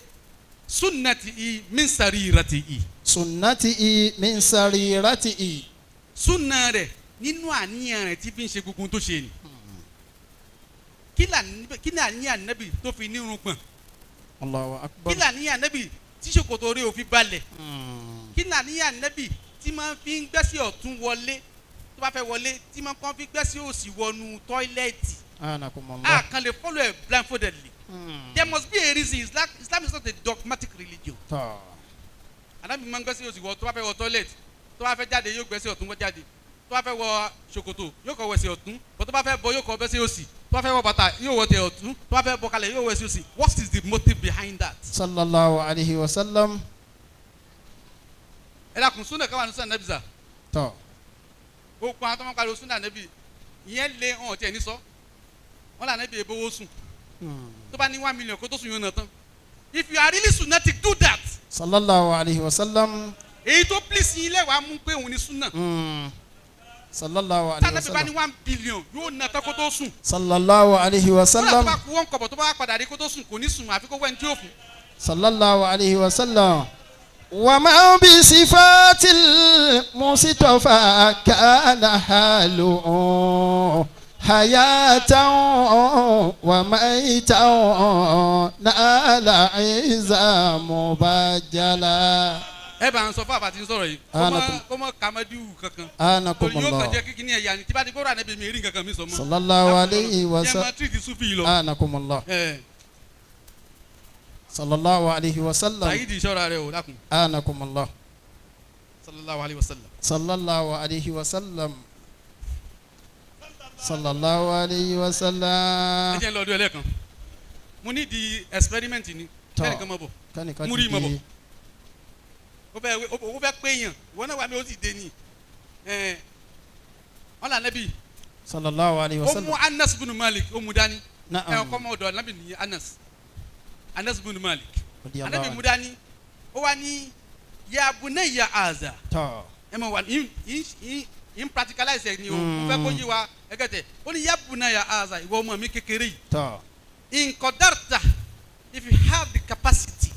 sunnati i min sarirati i. Sunnati i min sarirati i. Súnà rẹ̀ nínú àníyàn rẹ̀ tí fi ń ṣe gbogbo ohun tó ṣe ni. Kí ni àníyàn Nábì tó fi ní irùngbọ̀n? Allahu akbar. Kí ni àníyàn Nábì tí ṣòkòtò rẹ̀ ò fi balẹ̀? Kí ni àníyàn Nábì tí máa fi ń gbẹ́sẹ̀ ọ̀tún wọlé tó bá fẹ́ wọlé, tí máa kàn fi gbẹ́sẹ̀ òsì wọnú tọ́ílẹ̀tì? Anakumullah. A kan lè follow ẹ̀ blindfoldedly. There must be a reason. Islam is not a dogmatic religion. Tọ́. Ànábì máa ń gbẹ́sẹ̀ òsì wọ tó bá fẹ́ wọ toilet, tó bá fẹ́ jáde yóò gbẹ́sẹ̀ ọ̀tún wọ jáde, tó bá fẹ́ wọ ṣòkòtò yóò kọ́ wẹsẹ̀ ọ̀tún, bọ́ tó bá fẹ́ bọ yóò kọ́ bẹ́sẹ̀ òsì, tó bá fẹ́ wọ bàtà yóò wọ tẹ̀ ọ̀tún, tó bá fẹ́ bọ kalẹ̀ yóò wọ ẹsẹ̀ òsì. What is the motive behind that? Sallallahu alayhi wa sallam. Ẹ dákun, súnà káwọn súnà nẹ́bí sà. Tọ́. Gbogbo àwọn tó máa ń pariwo súnà nẹ́bí ìyẹn lé hàn tiẹ̀ ní sọ. Wọ́n là nẹ́bí ebówó sùn. Tó bá ní 1 million kó tó sùn yóò nà tán. If you are really sunnatic, do that. Sallallahu alayhi wa sallam. Èyí tó please yín lẹ́wàá mú pé òun ni súnà. Sallallahu alayhi wa Tánàbí bá ní sallam. 1 billion yóò nà tán kó tó sùn. Sallallahu alayhi wa Kódà tó sallam. bá kú wọn kọ̀bọ̀ tó bá padà rí kó tó sùn kò ní sùn àfi kó wẹ́n tí ó fún. Sallallahu alayhi wa sallam. Wa ma bi sifatil mustafa kana halu hayatan wa maitan nala iza mubajjala. Ẹ bá ń sọ fún àbàtì ń sọ̀rọ̀ yìí kó mọ kàmẹ́dù kankan. Torí yóò kàn Anakumullah. jẹ́ kíkí ní ẹ̀yà ni tí bá ti gbọ́dọ̀ ànábì mi rí nǹkan kan mi sọ mọ́. Sallallahu alayhi wa Jẹ́ sallam. máa tírìtì súfì yìí lọ. Anakumullah. Sallallahu alayhi wa sallam. Sàyídì ìṣọ́ra rẹ̀ o dákun. Anakumullah. Sallallahu alayhi wa sallam. Sallallahu alayhi wa sallam. Sallallahu alayhi wa sallam. Ẹ jẹ́ n lọ ọdún ẹlẹ́kan. Mo ní di experiment ni. Kẹ́nìkan mọ̀ bọ̀. Kẹ́nìkan Múrí mọ̀ bọ̀. dìde. Ó fẹ́ pé èèyàn. Ìwọ náà wà mí ó sì dé ni. Wọ́n là nẹ́bí. Sallallahu alayhi wa Ó sallam. mú Anas bin Malik ó mú dání. Na'am. Ẹ ọkọ ọmọ ọ̀dọ̀ Ànábì ní Anas. Anas bin Malik. Radiyallahu Ànábì anhu. mú dání. Ó wá ní ya bunayya aza. Tọ́. Ẹ mọ̀ wà ní in practicalize ẹ ni o. Mo fẹ́ kó yé wa ẹgẹ́tẹ̀. Ó ní ya bunayya aza ìwọ ọmọ mi kékeré yìí. Tọ́. In qadarta, if you have the capacity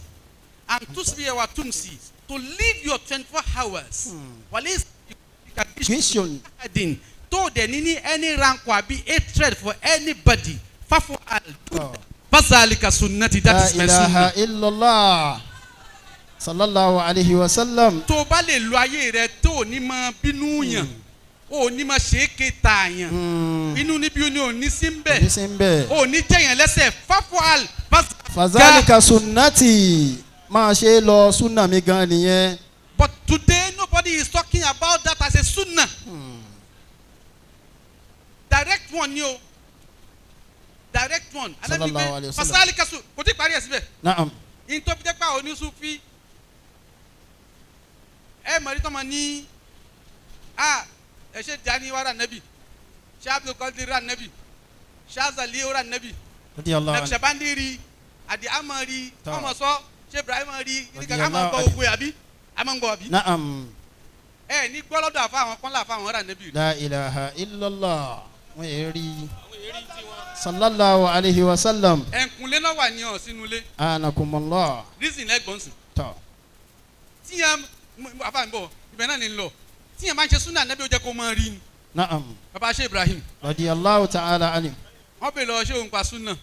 and tusbiya wa tumsi to live your 24 hours. Wàlẹ́ Vision. adin tó dẹ̀ ní ní any rancor àbí hatred for anybody fáfọ al Tọ́. fasalika sunnati that La is my ilaha sunnah. illallah. Sallallahu alayhi wa sallam. Tó o bá lè lo ayé rẹ tó o ní máa bínú yàn o ní máa ṣe é kéta yàn inú níbi ni o ní sí ń bẹ̀ Ní sí ń bẹ̀. o ní jẹ̀yàn lẹ́sẹ̀ fáfọ al Fazalika sunnati. Máa ṣe lọ súnà mi gan nìyẹn. But today nobody is talking about that as a sunnah. Direct one ni o. Direct one. Sallallahu alayhi wa sallam. Fasalika su kò tí parí ẹ̀ síbẹ̀. Na'am. In tó fi jẹ́ pé àwọn onísúfí ẹ mọ̀rí tọ́mọ ní a ẹ ṣe Jani wa ra nẹ́bì ṣe Abdul Qadir ra nẹ́bì ṣe Azali ra nẹ́bì Radiyallahu anhu. Naqshbandi rí Adi Ama rí Tọ́. ọmọ sọ ṣe Ibrahim rí Radiyallahu àmọ́ gbọ́ anhu. ogun àbí àmọ́ gbọ́ àbí. Na'am. Ẹ ní gbọ́lọ́dọ̀ àfa àwọn kọ́ńlá àfa àwọn rà nẹ́bì rí. La ilaha illallah. Wọ́n yẹ rí. Sallallahu alayhi wa sallam. Ẹ̀ǹkùnlé náà wà ní ọ̀ sínú ilé Anakumullah. reason lẹ́gbọ̀n sìn. Tọ́. Tíyẹn àfa mi bọ̀ ibẹ̀ náà ni ń lọ tíyẹn máa ń ṣe súnà nẹ́bí ó jẹ́ kó máa rí ni. Na'am. Bàbá ṣe Ibrahim Radiyallahu ta'ala anhu. wọ́n bèèrè lọ ṣé òun pa súnà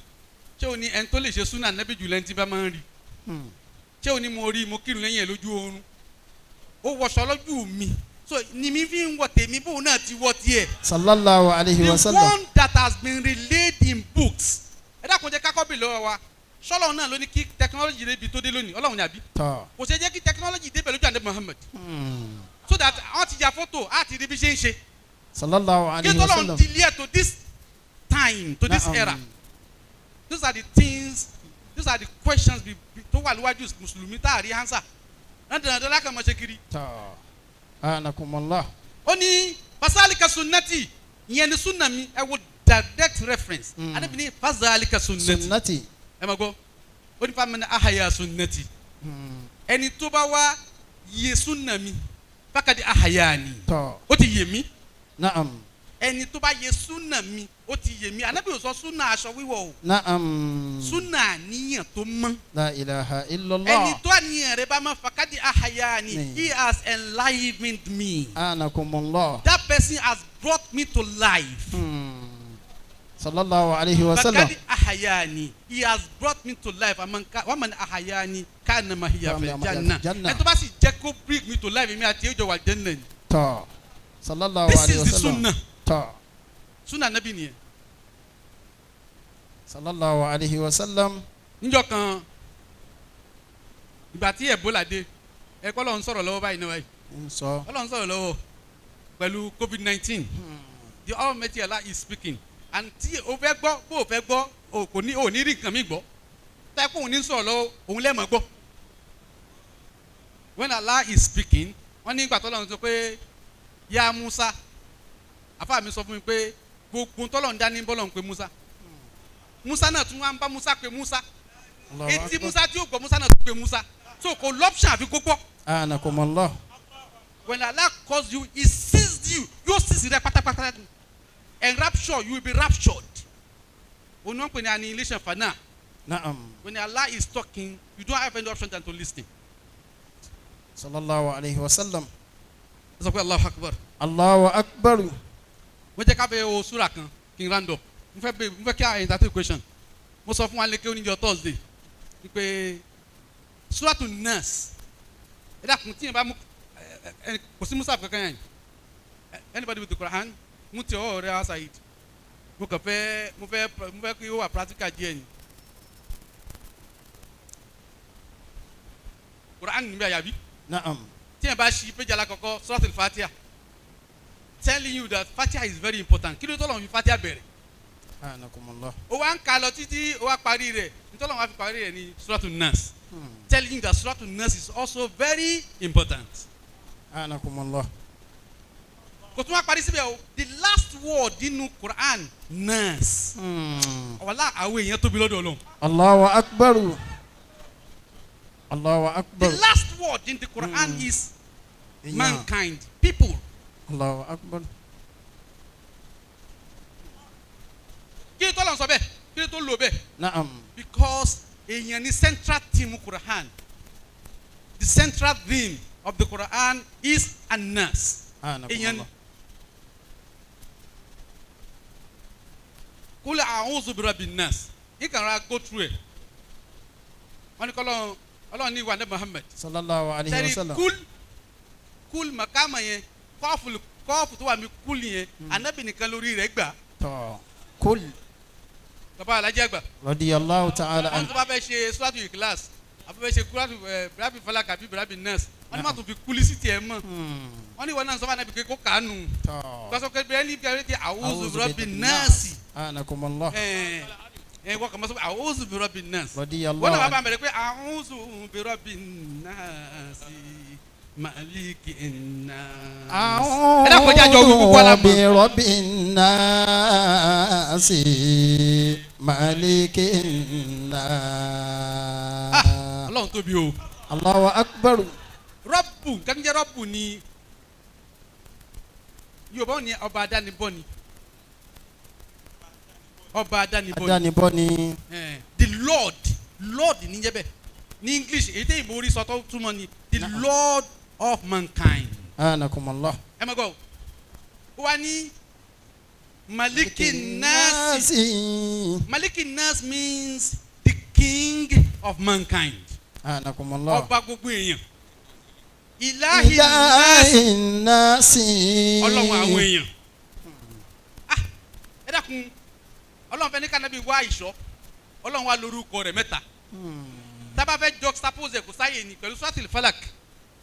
ṣé òun ní ẹni tó lè ṣe súnà nẹ́bí jù lẹ́ni tí bá máa ń rí ṣé òun ní mo rí mo kírun lẹ́yìn ẹ̀ lójú oorun ó wọṣọ lójú mi so ni mi fi ń wọ tèmi bóun náà ti wọ tiẹ̀. Sallallahu alayhi wa The sallam. one that has been relayed in books ẹ dákun jẹ́ kákọ́ bèèrè lọ́wọ́ wa ṣọlọ́run náà ló ní kí technology débi tó dé lónìí ọlọ́run ní àbí Tọ́. kò ṣe jẹ́ kí technology débẹ̀ lójú ànábì Muhammad so that wọ́n ti ya fọ́tò á ti rí bí ṣe ń ṣe Sallallahu kí alayhi wa tọ́lọ́run sallam. ti lé ẹ̀ to this time to this Na'am. era. Those are the things, those are the questions tó wà níwájú mùsùlùmí tá a rí answer. Dandan lákàn máa ṣe kiri. Tọ́. Anakumullah. Ó ní fasalika sunnati ìyẹn ni sunna mi ẹ wo direct reference. Ànábì ní fasalika sunnati. Sunnati. Ẹ máa gbọ́. Ó ní famani ahaya sunnati. Ẹni tó bá wá yẹ sunna mi fákàdé ahaya ni. Tọ́. Ó ti yé mi. Na'am. Ẹni tó bá yẹ sunna mi ó ti yé mi. Ànábì ò sọ sunna aṣọ wíwọ̀ o. Na'am. Sunna àníyàn tó mọ́. La ilaha illallah. Ẹni tó àníyàn rẹ bá máa fàkàdé àhàyà ni Ni. he has enlivened me. Anakumullah. That person has brought me to life. Sallallahu alayhi wa sallam. Fàkàdé àhàyà ni he has brought me to life. Wàmán àhàyà ni káàna máa hiya fil janna. Janna. Ẹni tó bá sì jẹ́ kó bring me to life èmi àti ẹjọ́ wà janna ni. Tọ́. Sallallahu This alayhi is wa the sallam. sunnah. Tọ́. Sunnah nabi nìyẹn. Sallallahu alayhi wa sallam. Níjọ́ kan ìgbà tí Ebola dé ẹ kọ́ lọ́n sọ̀rọ̀ lọ́wọ́ báyìí náà báyìí. Ń sọ. Ọlọ́run sọ̀rọ̀ lọ́wọ́ pẹ̀lú COVID-19 the Almighty Allah is speaking and tí o fẹ́ gbọ́ bó o fẹ́ gbọ́ o kò ní o ní rí nǹkan mi gbọ́ táyà kó òun ní sọ̀rọ̀ lọ́wọ́ òun lẹ́mọ̀ gbọ́ when Allah is speaking wọ́n ní ìgbà tọ́lọ́run sọ pé ya Musa àfáà mi sọ fún mi pé gbogbo tọ́lọ́run dání bọ́lọ́run pé Musa Musa náà tún wá ń bá Musa pé Musa Allahu etí akbar. Musa tí ó gbọ́ Musa náà tún pé Musa so kò lọ́pṣàn àfi kó gbọ́. Anakumullah. When Allah calls you, he sees you. Yóò seize rẹ pátápátá. And rapture, you will be raptured. Òun náà ń pè ní annihilation fana. Na'am. When Allah is talking, you don't have any option than to listen. Sallallahu alayhi wa sallam. Ẹ sọ pé Allahu Akbar. Allahu akbar. Wọ́n jẹ́ ká fẹ́ wo súrà kan kí n round up. Mo fẹ́ bẹ mo fẹ́ kí a entertain question. Mo sọ fún wa lékè oníjọ Thursday wípé Suratu Nas. Ẹ dákun tí yẹn bá mú ẹ kò sí Musa kankan yẹn. Anybody with the Quran? Mú ti ọwọ́ rẹ aside. Mo kàn fẹ́ mo fẹ́ kí ó wà practical díẹ̀ ni. Quran níbẹ̀ yàbí. Na'am. Tí Tí yẹn bá ṣí péjì alákọ̀ọ́kọ́ Suratul Fatiha, telling you that Fatiha is very important. Kí ló tọ́lọ̀ fi Fatiha bẹ̀rẹ̀? Anakumullah. Ó wá ń ka lọ títí ó wá parí rẹ̀, ntọ́lọ̀ wá fi parí rẹ̀ ní Suratul Nas, telling you that Suratul Nas is also very important. Anakumullah. Kò tún wá parí síbẹ̀ o, the last word nínú Quran, Nas. Wàhálà àwọn èèyàn tóbi lọ́dọ̀ Ọlọ́run. Allahu akbar. Allahu akbar. The last word in the Quran is mankind, people. Allahu akbar. Kí ni tó lọ́n sọ bẹ́ẹ̀? Kí ni tó lò bẹ́ẹ̀? Naam. Because èèyàn ni central theme Quran. The central theme of the Quran is an-nas. Èèyàn ni. Kul a'udhu bi rabbin nas. You can go through it. Wọ́n ní kọ́ Ọlọ́run ní ìwà ní Muhammad. Sallallahu alayhi wa sallam. Sẹ́ni kúl màkàmà yẹn kọ́ọ̀fù tó wà mí kúl yẹn anabi nìkan lórí rẹ̀ gbà. Tọ́ kúl. Bàbá alájẹ àgbà. Radiyallahu ta'ala anhu. Wọ́n tó bá fẹ́ ṣe suratu Ikhlas àbí fẹ́ ṣe suratu birabi falak àbí birabi nas wọ́n ní má tún fi kúlí sí tiẹ̀ mọ́. Wọ́n ní ìwọ náà sọ fún anabi pé kó kàánù. Gbàsọ́ pé bẹ́ẹ̀ ní bẹ́ẹ̀ ti a'udhu bi rabbin nas. Anakumullah. Wọ́n kàn máa sọ pé a'udhu bi rabbin nas. Radiyallahu. Wọ́n náà bá bá bẹ̀rẹ̀ pé a'udhu bi rabbin nas. Maliki nas. A'udhu bi rabbin nas. Maliki nas. Ọlọ́run tóbi o. Allahu akbar. Rọ́bù nǹkan jẹ́ rọ́bù ni Yorùbá ní ọba adánibọ́ ni. Ọba adánibọ́ ni. Adánibọ́ ni. The Lord, Lord ní jẹ́ bẹ́ẹ̀. Ní English èyí tẹ́ ìbò orí sọ tó túmọ̀ ni the Lord of mankind. Anakumullah. Ẹ máa gbọ́ o wá ní Maliki Nas. Maliki Nas means the king of mankind. Anakumullah. Ọba gbogbo èèyàn. Ilahi Nas. Ọlọ́run àwọn èèyàn. Ah, ẹ dákun, Ọlọ́run fẹ́ ní kánábì wá ìṣọ́, Ọlọ́run wá lórúkọ rẹ̀ mẹ́ta. Tábà fẹ́ juxtapose kò sáyè ní pẹ̀lú suratul falak,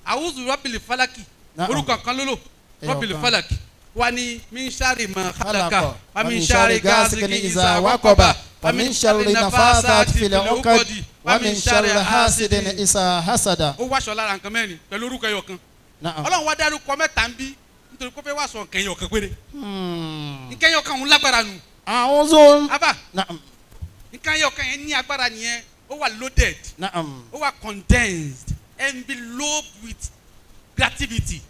a'udhu rabbil falaki, orúkọ kan ló lò, rabbil falaki wà ní min sharri ma khalaqa, wa min sharri ghasiqin iza waqaba, wa min sharri nafathati fil uqad, wa min sharri hasidin iza hasada. Ó wáṣọ lára nǹkan mẹ́rin pẹ̀lú orúkọ ẹyọ kan. Ọlọ́run wá dárúkọ mẹ́ta ń bí nítorí kó fẹ́ wáṣọ nǹkan ẹyọ kan péré. Nǹkan ẹyọ kan òun lágbára nù. A'udhu. Abba, nǹkan ẹyọ kan yẹn ní agbára nìyẹn. Ó wà loaded. Naam. Ó wà condensed, enveloped with creativity.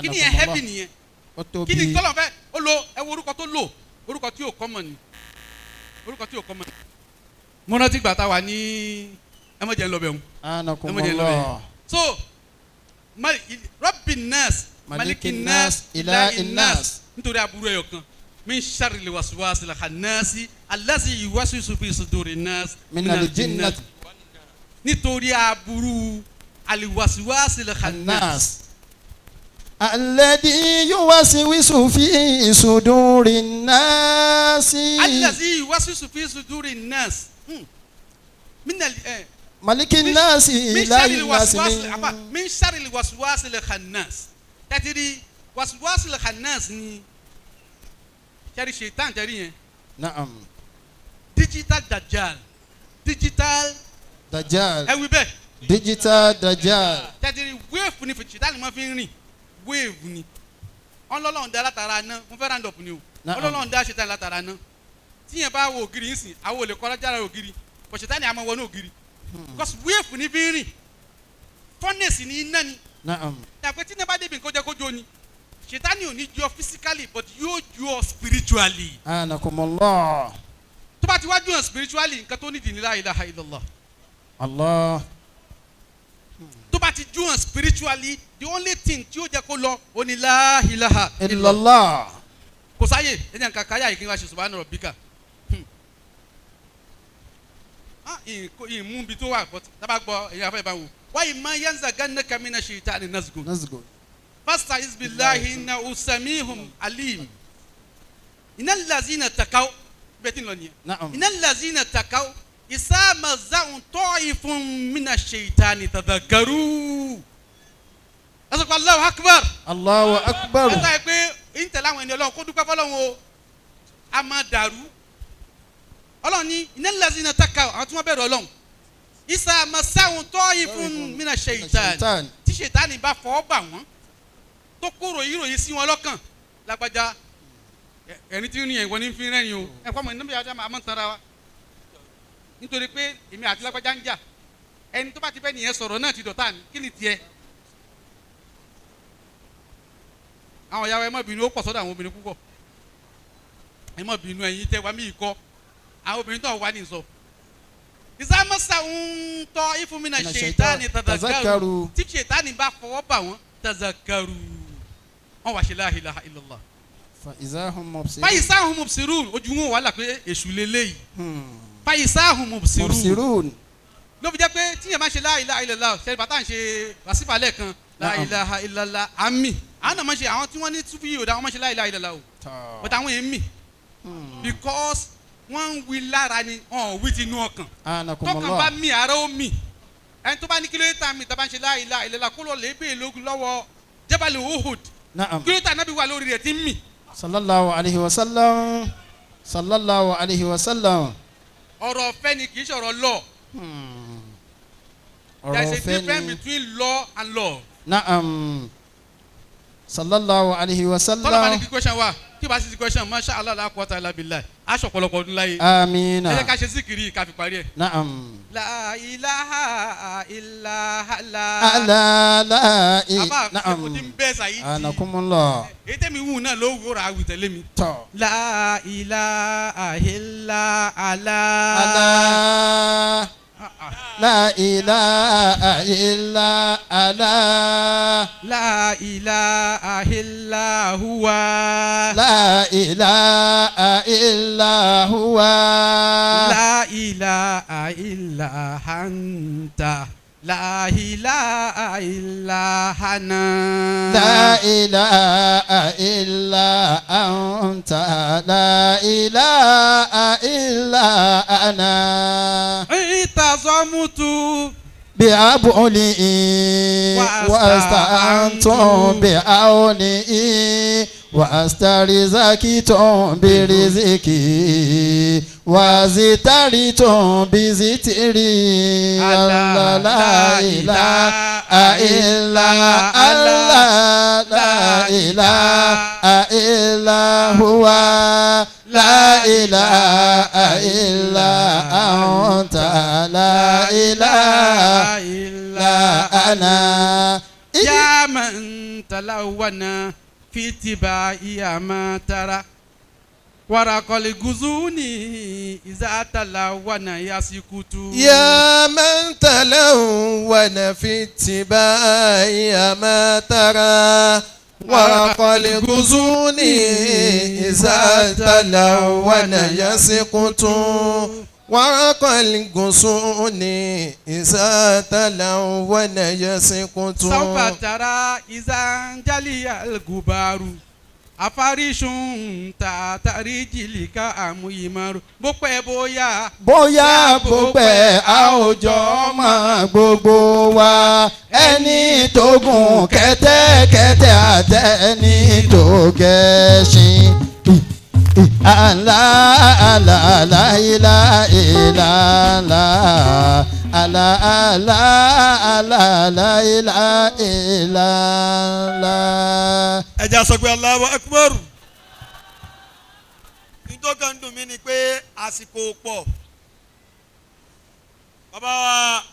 Kí ni ẹ heavy nìyẹn? Kí ni tọ́lọ̀ fẹ́? Ó lo ẹ wo orúkọ tó lò, orúkọ tí ò common ni, orúkọ tí ò common. Mo rántí gbà tá a wà ní ẹ mọ̀ jẹ́ ń lọ bẹ̀ ń. Ẹ mọ̀ jẹ́ ń lọ bẹ̀ ń. So Rabbin Nas, Malikin Nas, Ilahin Nas, nítorí aburú ẹyọ kan. Min sharri waswasil khannasi allazi yuwaswisu fi sudurin nas minal jinnati. Nítorí aburú alwaswasil khannas. Alladhi yuwaswisu fi sudurin nas. Allazi yuwaswisu fi sudurin nas. Minal Malikin nas ilahin nas. Min sharri waswasil khannas. Tẹ́tìrì waswasil khannas ni. Tẹ́rí ṣètàn tẹ́rí yẹn. Naam. Digital dajjal. Digital. Dajjal. Ẹ wí bẹ́ẹ̀. Digital dajjal. Tẹ́tìrì wéèfù ni ṣètàn ni wọ́n fi ń rìn. Wéèfù ni. Ọlọ́run dá látara ná. Mo fẹ́ round up ni o. Ọlọ́run dá ṣètàn látara ná. Tíyẹn bá wo ògiri yìí sìn, àwọn olè kọ́ lájára ògiri. Kò ṣètàn ni a máa wọnú ògiri. Because wéèfù ni fi ń rìn. Furnace ni iná ni. Naam. Tàbí tí iná bá débi nǹkan jẹ́ kó jó ni. Ṣètánì ò ní jọ physically but yóò jọ spiritually. Anakumullah. Tó bá ti wá jọ spiritually nǹkan tó nídìí ní la ilaha illallah. Allah. Tó bá ti jọ spiritually the only thing tí ó jẹ́ kó lọ ó ní la ilaha illallah. Kò sáyè ẹ jẹ́ nǹkan káyà yìí kí n wá ṣe subhana rabbika. Ìmú bi tó wà but tábà gbọ́ ẹ̀yin afẹ́ bá wò. Wa imma yanzaghannaka mina shaytani nazghun. Nazghun. Fasta'iz billahi innahu samihun alim. Innal lazina taqaw bẹ́ẹ̀ tí ń lọ nìyẹn. Innal lazina taqaw idha massahum ta'ifun mina shaytani tadhakkaru. Ẹ sọ pé Allahu Akbar. Allahu Akbar. Ẹ sọ pé ń tẹ̀lé àwọn ènìyàn Ọlọ́run kó dúpẹ́ fọlọ́run o. A máa dàrú. Ọlọ́run ní innal lazina taqaw àwọn tí wọ́n bẹ̀rù Ọlọ́run. Isa masáhùn tọ́yì fún mina ṣèyítàn. Tí ṣètánì bá fọwọ́ bà wọ́n tó kó ròyìnròyìn sí wọn lọ́kàn lágbájá ẹni tí ó ní ẹ̀wọ̀n ní fi rẹ́yìn o. Ẹ kọ́ ọmọ ìnáwó yàrá máa ń tanra wa. Nítorí pé èmi àti lágbájá ń jà. Ẹni tó bá ti bẹ́ nìyẹn sọ̀rọ̀ náà ti dọ̀tá mi. Kí ni tiẹ̀? Àwọn ìyá wa ẹ má bínú, ó pọ̀ sọ́dọ̀ àwọn obìnrin púpọ̀. Ẹ má bínú ẹ̀yin tẹ́ wa mí kọ́. Àwọn obìnrin tó wà ní sọ. Ìsámọ́sá ń tọ́ ìfúnmínà ṣètánì tàzàkàrù. Tí ṣètánì bá fọwọ́ bà wọ́n tàzàkàrù. Wọ́n wá ṣe la ilaha illallah. Fàyísáhùn mubsirun. Ojú wọn wà là pé èṣù lélẹ́yìí. Fàyísáhùn mubsirun. Ló fi jẹ́ pé tíyẹn máa ṣe la ilaha illallah ṣe bàtà ń ṣe wàsífà lẹ́ẹ̀kan la ilaha illallah àmì. Àwọn náà máa ṣe àwọn tí wọ́n ní túbí yìí ò dá wọ́n máa ṣe la ilaha illallah o. But àwọn yẹn mì. Because wọ́n ń wí lára ni wọ́n ò wí ti inú ọkàn. Tọkàn bá mì ara ó mì. Ẹni tó bá ní kílódé mi tàbá ń ṣe la ilaha illallah kó lọ lè bèè lógun lọ́wọ́ Jabal Uhud. Kílódé Ànábì wà lórí rẹ̀ tí ń mì. Sallallahu alayhi wa sallam. Sallallahu alayhi wa sallam. Ọ̀rọ̀ ọ̀fẹ́ ni kì í ṣọ̀rọ̀ law. There is a difference between law and love. Naam. Sallallahu alayhi wa sallam. Tọ́lá bá ní kí question wa kí bá sì ti question masha Allah la quwwata illa billah. Aṣọ ọ̀pọ̀lọpọ̀ ọdún láyé. Amiina. Ẹ jẹ́ ká ṣe síkìrì ká fi parí ẹ̀. Naam. La ilaha illa Allah. Ala la i. Naam. Àbá ti ń bẹ́ sàyí. Anakumullah. Èyí tẹ́mi wù náà ló wúra àwì tẹ̀lé mi. Tọ́. La ilaha illa Allah. Allah. La ilaha illa Allah. La ilaha illa huwa. La ilaha illa huwa. La ilaha illa anta. La ilaha illa ana. La ilaha illa anta. La ilaha illa ana. Itazamutu bi'abuli wasta'antum bi'auni wastarizaqtum birizqi wazitaritum bizitri. La ilaha illa Allah. La ilaha illa huwa. La ilaha illa anta. La ilaha illa ana. Ya man talawana fi tibai ma tara. Warakoli guzuni iza talawana yasikutu. Ya man talawana fi tibai ma tara. Warakoli guzuni iza talawana yasikutu. Warakoli guzuni iza talawana yasikutu. Sawfa tara iza njali al-gubaru. Afarishun tàtàrí jìlìkà àmúyìmárù bó pẹ́ bóyá. Bóyá bó pẹ́ a ò jọ mọ̀ gbogbo wa ẹni tó gùn kẹ́tẹ́kẹ́tẹ́ àtẹni tó gẹṣin. Àlá àlá àlá ìlà ìlà àlá àlá àlá àlá àlá ìlà ìlà àlá. Ẹ jẹ́ a sọ pé Allahu Akbar. Nítorí dùn mí ni pé àsìkò pọ̀. Bàbá wa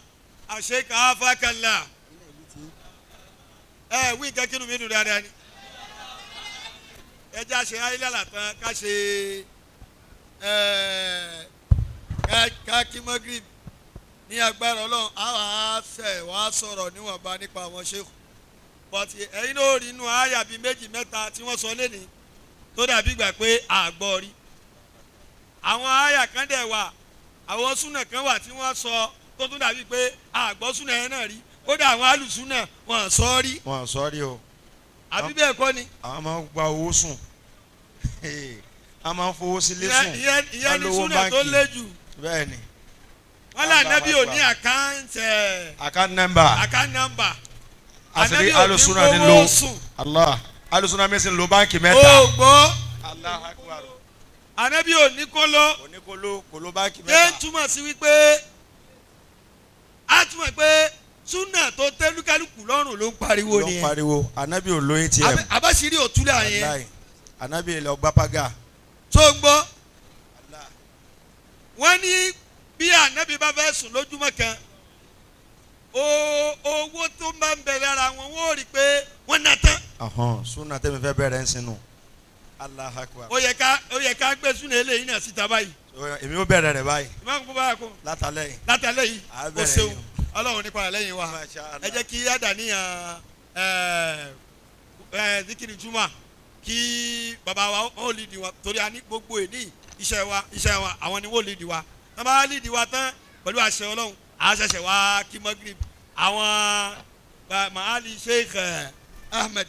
àṣekà afákàlà. Ẹ wí nǹkan kínú mi dùn dáadáa ni. Ẹ jẹ́ a ṣe ayélujára tán ká ṣe ká kí Magrib ní agbára Ọlọ́run á wà á fẹ́ wà á sọ̀rọ̀ níwọ̀nba nípa àwọn ṣéèkù. But ẹ̀yin ló rí inú àyà bíi méjì mẹ́ta tí wọ́n sọ lẹ́ni tó dàbí ìgbà pé àgbọ̀ rí. Àwọn àyà kan dẹ̀ wà, àwọn súnà kan wà tí wọ́n sọ tó tún dàbí pé àgbọ̀ súnà yẹn náà rí. Kódà àwọn alùsúnà wọ́n sọ rí. Wọ́n sọ rí o. Àbí bẹ́ẹ̀ kọ́ ni. Àwọn máa ń gba owó sùn. A máa ń fowó sílé sùn. Ìyẹn ni súnà tó le jù. Bẹ́ẹ̀ ni. Wọ́n là nẹ́bí ò ní àkáǹtì. Account number. Account number. Àṣírí Ànábì ò ní alùsùnà ní kówó lo sùn. Allah alùsùnà mi sì ń lo báńkì mẹ́ta. Ó gbọ́. Allahu Akbar. Ànábì ò ní kó lọ. Òní kò lo kò lo báńkì Ṣé ń mẹ́ta. túmọ̀ sí wípé a túmọ̀ pé súnà tó tẹ́ lúkálùkù lọ́rùn ló ń pariwo Ló ń nìyẹn. pariwo anabi ò lo ATM. Àbáṣírí òtúlẹ̀ àyẹn. Wallahi. Anabi lọ gbá paga. Tó ń gbọ́. Wọ́n ní bí ànábì bá fẹ́ sùn lójúmọ́ kan, owó tó máa ń bẹ lára wọn, wọ́n ò rí i pé wọ́n ná tán. Ọ̀hún súnà tẹ́mi fẹ́ bẹ̀rẹ̀ ń sinú. Allahu Akbar. Ó yẹ ká gbé súnà eléyìí náà síta báyìí. Èmi ó bẹ̀rẹ̀ rẹ̀ báyìí. Ìmáàmù kó báyà kó. Látàlẹ́ yìí. Látàlẹ́ yìí. À Ó bẹ̀rẹ̀ ṣeun. yìí. Ọlọ́run nípa rẹ̀ lẹ́yìn wa. Masha Allah. Ẹ jẹ́ kí àdàníyàn ẹ ẹ zikiri juma kí bàbá wa ó lìdí wa, torí a ní gbogbo èní iṣẹ́ wa àwọn ni wọ́n lìdí wa. Tán bá lìdí wa tán pẹ̀lú àṣẹ Ọlọ́run, à ṣẹ̀ṣẹ̀ wá kí Magrib. Àwọn mahali Sheikh Ahmed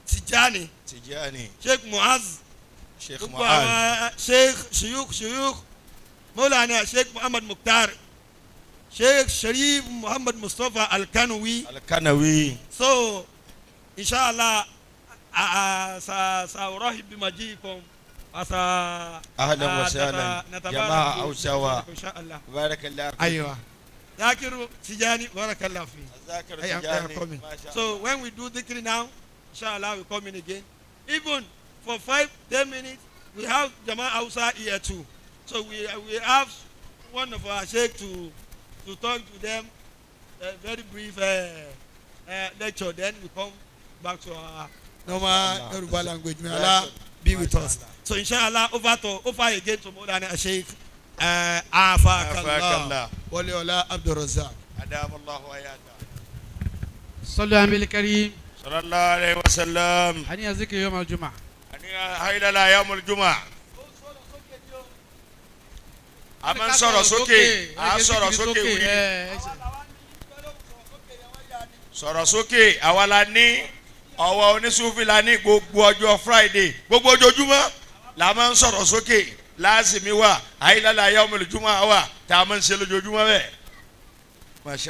Tijani, Tijani. Sheikh Muaz, Sheikh gbogbo Mu'az. àwọn Sheikh shuyukh Mawlana Sheikh Muhammad Mukhtar, Sheikh Sharif Muhammad Mustapha Alkanawi. Alkanawi. So inshallah سأرحب بمجيئكم وسا أهلا وسهلا. جماعة أوسوا. إن شاء الله. بارك الله فيك. أيوة ذاكر تجاني، بارك الله فيك. ذاكر I am, I am Tijani. coming. ما شاء So when we do dhikri now, inshallah, we come in again. Even for 5, 10 minutes, we have Jama Hausa here too. So we have one of our sheikh to talk to them, a very brief lecture. Then we come back to our normal Yoruba language. May Allah be with us. So inshallah, over again to Maulana Sheikh Afakallah Afakallah. Waleola Abdulrazak. أدام الله حياته. صلوا على النبي الكريم. صلى الله عليه وسلم. هنيئا ذكر يوم الجمعة. هيا لا يوم الجمعة. A máa ń sọ̀rọ̀ sókè, a sọ̀rọ̀ sókè wí. Sọ̀rọ̀ sókè, àwa la ní ọwọ́ onísùfì la ní gbogbo ọjọ́ Friday, gbogbo ojoojúmọ́ la máa ń sọ̀rọ̀ sókè. Láàsìmí wà, àyílálà yawmul jumu'a wà tá a máa ń ṣe lójoojúmọ́ bẹ́ẹ̀.